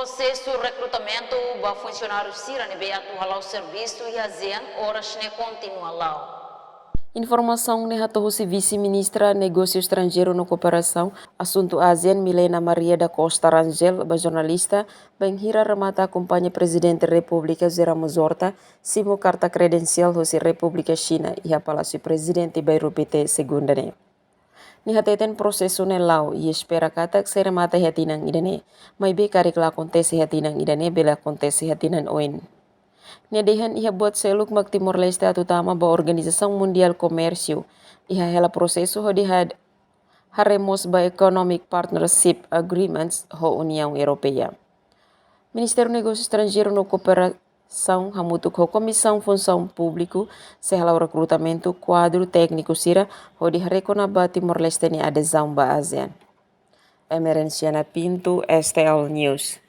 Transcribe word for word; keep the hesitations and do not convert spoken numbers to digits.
Prosesu rekrutamentu ba funsionáriu sira ne'ebé atu hala'o servisu iha ASEAN oras ne'e kontinua la'o. Informasaun ne'e hato'o husi Vise-Ministra Negósiu Estranjeiru no Kooperasaun Asuntu ASEAN, Milena Maria da Costa Rangel, ba jornalista, bainhira remata akompaña Prezidente Repúblika José Ramos Horta simu karta kredensiál husi Repúblika Xina iha Palásiu Prezidente Bairru Pité, Segunda ne'e. Nia hateten prosesu ne'e la'o i espera katak sei remata iha tinan ida-ne'e, maibé karik la akontese iha tinan ida-ne'e, bele akontese iha tinan oin. Nia dehan iha buat seluk mak Timor-Leste atu tama ba Organizasaun Mundiál Komérsiu, iha hela prosesu hodi had-, haree mós ba Economic Partnership Agreements ho Uniaun Europeia. Ministériu Negósiu Estranjeiru no Kooperasaun hamutuk ho Komisaun Funsaun Públiku sei hala'o rekrutamentu kuadru tékniku sira hodi haree kona-ba Timor-Leste nia adezaun ba ASEAN. Emerenciana Pinto, S T L News.